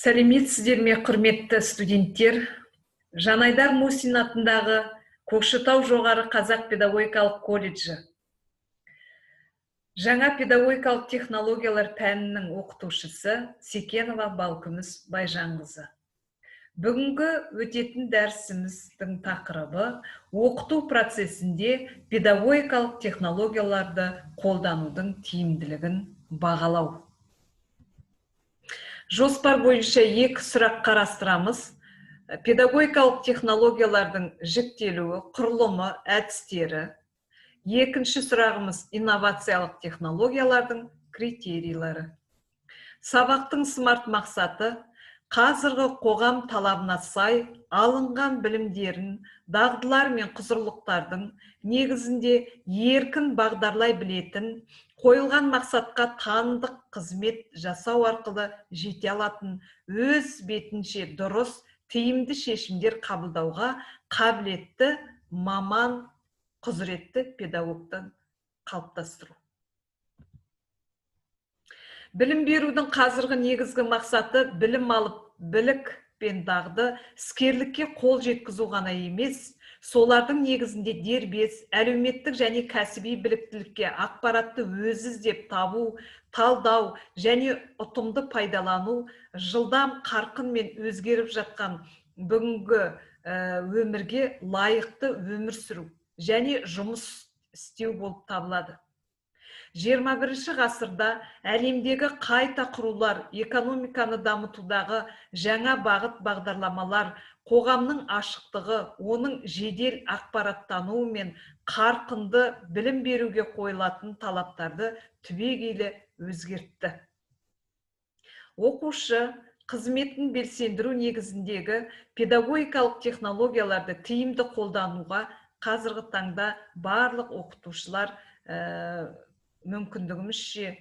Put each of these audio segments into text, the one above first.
Сәлеметсіздер ме, құрметті студенттер! Жанайдар Мусин атындағы Көкшетау жоғары қазақ педагогикалық колледжі жаңа педагогикалық технологиялар пәнінің оқытушысы Секенова Балкүміс Байжанқызы. Бүгінгі өтетін дәрісіміздің тақырыбы: оқыту процесінде педагогикалық технологияларды қолданудың тиімділігін бағалау. Жоспар бойынша екі сұрақ қарастырамыз: педагогикалық технологиялардың жіктелуі, құрылымы, әдістері. Екінші сұрағымыз: инновациялық технологиялардың критерийлері. Сабақтың смарт мақсаты: қазіргі қоғам талабына сай алынған білімдерін, дағдылар мен құзырлықтардың негізінде еркін бағдарлай білетін, қойылған мақсатқа танымдық қызмет жасау арқылы жете алатын, өз бетінше дұрыс, тиімді шешімдер қабылдауға қабілетті маман, құзыретті педагогты қалыптастыру. Білім берудің қазіргі негізгі мақсаты білім алып, білік пен дағды, іскерлікке қол жеткізу ғана емес, солардың негізінде дербес әлеуметтік және кәсіби біліктілікке, ақпаратты өзі іздеп табу, талдау және ұтымды пайдалану, жылдам қарқынмен өзгеріп жатқан бүгінгі өмірге лайықты өмір сүру және жұмыс істеу болып табылады. 21 ғасырда әлемдегі қайта құрулар, экономиканы дамытудағы жаңа бағыт бағдарламалар, қоғамның ашықтығы, оның жедел ақпараттануы мен қарқынды білім беруге қойылатын талаптарды түбегейлі өзгертті. Оқушы қызметін белсендіру негізіндегі педагогикалық технологияларды тиімді қолдануға қазіргі таңда барлық оқытушылар мүмкіндігімізше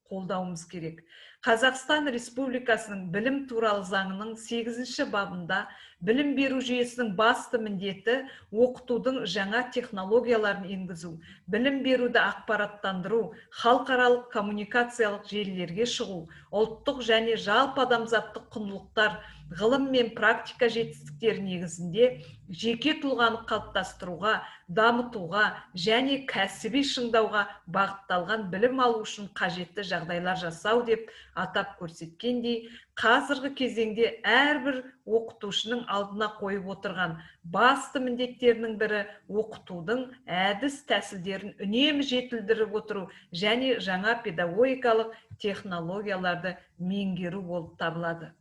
қолдауымыз керек. Қазақстан Республикасының білім туралы заңының 8 бабында білім беру жүйесінің басты міндеті оқытудың жаңа технологияларын енгізу, білім беруді ақпараттандыру, халықаралық коммуникациялық желілерге шығу, ұлттық және жалпы адамзаттық құндылықтар, ғылым мен практика жетістіктері негізінде жеке тұлғаны қалыптастыруға, дамытуға және кәсіби шыңдауға бағытталған білім алу үшін қажетті жағдайлар жасау деп атап көрсеткендей, қазіргі кезеңде әрбір оқытушының алдына қойып отырған басты міндеттерінің бірі оқытудың әдіс тәсілдерін үнемі жетілдіріп отыру және жаңа педагогикалық технологияларды меңгеру болып табылады.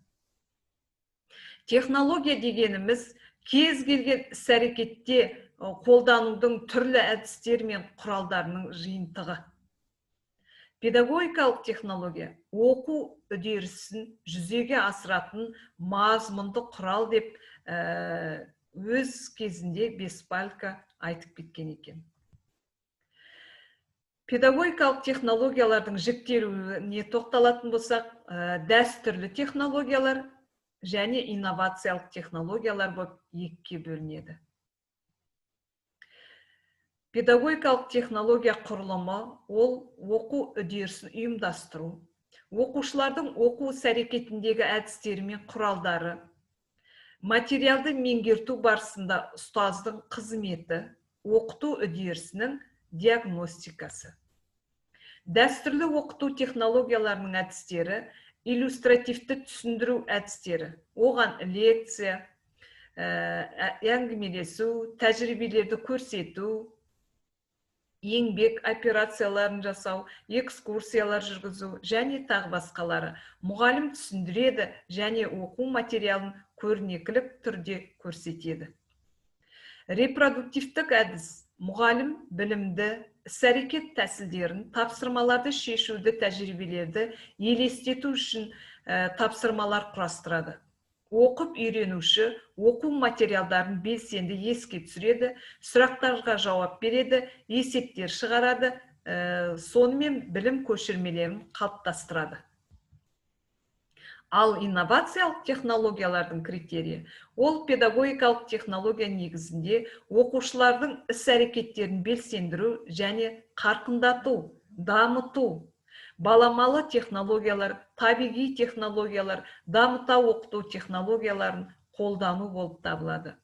Технология дегеніміз – кез келген іс-әрекетте қолданудың түрлі әдістері мен құралдарының жиынтығы. Педагогикалық технология – оқу үдерісін жүзеге асыратын мазмұнды құрал деп өз кезінде Беспалько айтып кеткен екен. Педагогикалық технологиялардың жіктелуіне тоқталатын болсақ, дәстүрлі технологиялар және инновациялық технологиялар болып екіге бөлінеді. Педагогикалық технология құрылымы: ол оқу үдерісін ұйымдастыру, оқушылардың оқу іс-әрекетіндегі әдістері мен құралдары, материалды меңгерту барысында ұстаздың қызметі, оқыту үдерісінің диагностикасы. Дәстүрлі оқыту технологияларының әдістері: иллюстративті түсіндіру әдістері, оған лекция, әңгімелесу, тәжірибелерді көрсету, еңбек операцияларын жасау, экскурсиялар жүргізу және тағы басқалары. Мұғалім түсіндіреді және оқу материалын көрнекілік түрде көрсетеді. Репродуктивтік әдіс: мұғалім білімді, іс-әрекет тәсілдерін, тапсырмаларды шешуді, тәжірибелерді елестету үшін тапсырмалар құрастырады. Оқып үйренуші оқу материалдарын белсенді еске түсіреді, сұрақтарға жауап береді, есептер шығарады, сонымен білім көшірмелерін қалыптастырады. Ал инновациялық технологиялардың критерийі: ол педагогикалық технология негізінде оқушылардың іс-әрекеттерін белсендіру және қарқындату, дамыту. Баламалы технологиялар, табиғи технологиялар, дамыта оқыту технологияларын қолдану болып табылады.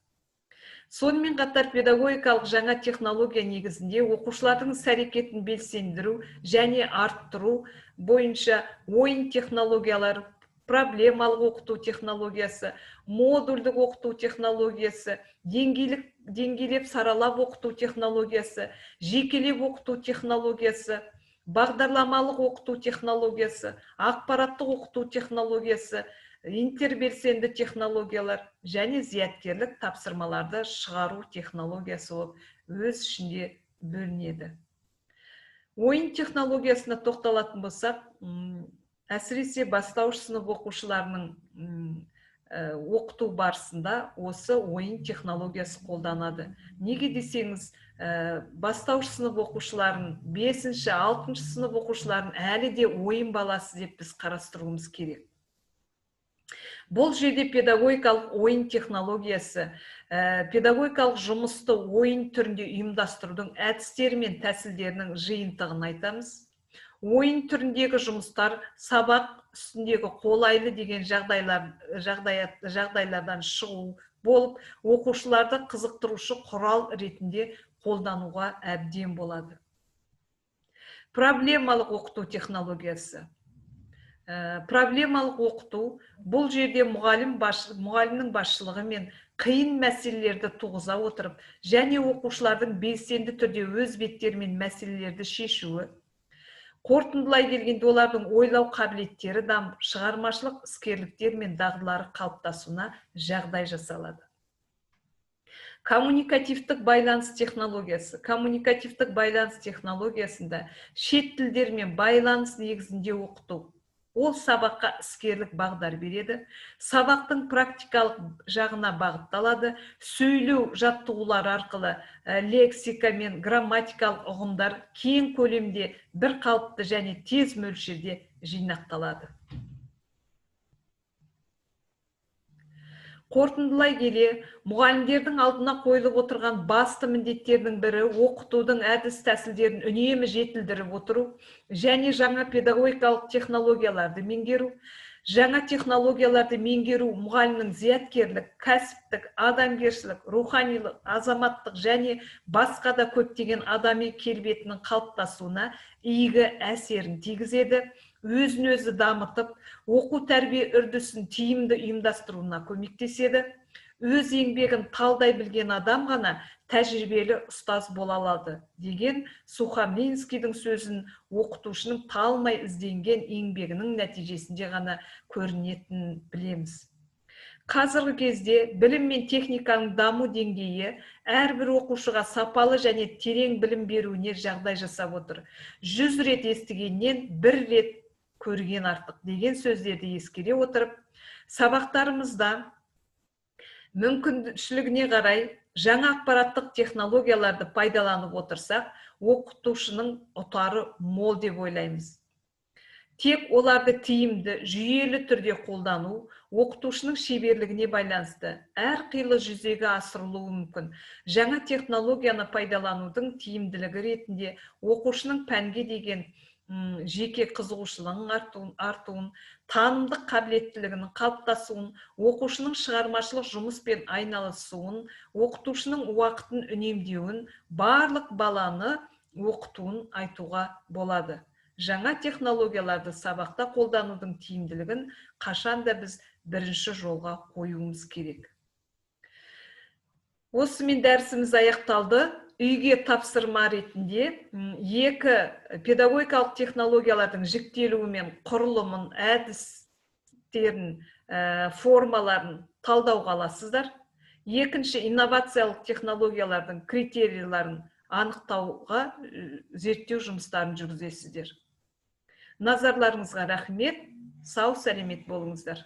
Сонымен қатар педагогикалық жаңа технология негізінде оқушылардың іс-әрекетін белсендіру және арттыру бойынша ойын технологиялары, проблемалық оқыту технологиясы, модульдік оқыту технологиясы, деңгейлеп саралап оқыту технологиясы, жекелеп оқыту технологиясы, бағдарламалық оқыту технологиясы, ақпараттық оқыту технологиясы, интербелсенді технологиялар және зияткерлік тапсырмаларды шығару технологиясы болып өз ішінде бөлінеді. Ойын технологиясына тоқталатын болсақ, әсіресе бастауыш сынып оқушыларының оқыту барысында осы ойын технологиясы қолданады. Неге десеңіз, бастауыш сынып оқушыларын, 5-ші, 6-шы сынып оқушыларын әлі де ойын баласы деп біз қарастыруымыз керек. Бұл жерде педагогикалық ойын технологиясы, педагогикалық жұмысты ойын түрінде ұйымдастырудың әдістері мен тәсілдерінің жиынтығын айтамыз. Ойын түріндегі жұмыстар сабақ үстіндегі қолайлы деген жағдайлардан шығу болып, оқушыларды қызықтырушы құрал ретінде қолдануға әбден болады. Проблемалық оқыту технологиясы. Проблемалық оқыту бұл жерде мұғалімнің басшылығымен қиын мәселелерді туғыза отырып, және оқушылардың белсенді түрде өз беттерімен мәселелерді шешуі, қорытындылай келгенде олардың ойлау қабілеттері дамып, шығармашылық іскерліктер мен дағдылары қалыптасуына жағдай жасалады. Коммуникативтік байланыс технологиясы. Коммуникативтік байланыс технологиясында шет тілдермен байланыс негізінде оқыту. Ол сабаққа іскерлік бағдар береді, сабақтың практикалық жағына бағытталады, сөйлеу жаттығулары арқылы лексика мен грамматикалық ұғымдар кең көлемде бір қалыпты және тез мөлшерде жинақталады. Қорытындылай келе, мұғалімдердің алдына қойылып отырған басты міндеттердің бірі оқытудың әдіс тәсілдерін үнемі жетілдіріп отыру және жаңа педагогикалық технологияларды меңгеру. Жаңа технологияларды меңгеру мұғалімнің зияткерлік, кәсіптік, адамгершілік, руханилық, азаматтық және басқа да көптеген адами келбетінің қалыптасуына игі әсерін тигізеді. Өзін өзі дамытып, оқу тәрбие үрдісін тиімді ұйымдастыруына көмектеседі. Өз еңбегін талдай білген адам ғана тәжірибелі ұстаз бола алады деген Сухомлинскийдің сөзін оқытушының талмай ізденген еңбегінің нәтижесінде ғана көрінетінін білеміз. Қазіргі кезде білім мен техниканың даму деңгейі әрбір оқушыға сапалы және терең білім беруіне жағдай жасап отыр. 100 рет естігеннен бір рет көрген артық деген сөздерді ескере отырып, сабақтарымызда мүмкіншілігіне қарай жаңа ақпараттық технологияларды пайдаланып отырсақ, оқытушының ұтары мол деп ойлаймыз. Тек оларды тиімді, жүйелі түрде қолдану оқытушының шеберлігіне байланысты әрқилы жүзеге асырылуы мүмкін. Жаңа технологияны пайдаланудың тиімділігі ретінде оқушының пәнге деген жеке қызығушылығының артуын, танымдық қабілеттілігінің қалыптасуын, оқушының шығармашылық жұмыспен айналысуын, оқытушының уақытын үнемдеуін, барлық баланы оқытуын айтуға болады. Жаңа технологияларды сабақта қолданудың тиімділігін қашанда біз бірінші жолға қоюымыз керек. Осымен дәрісіміз аяқталды. Үйге тапсырма ретінде екі педагогикалық технологиялардың жіктелуі мен құрылымын, әдістерін, формаларын талдауға аласыздар. Екінші, инновациялық технологиялардың критерийлерін анықтауға зерттеу жұмыстарын жүргізесіздер. Назарларыңызға рахмет. Сау сәлемет болыңыздар.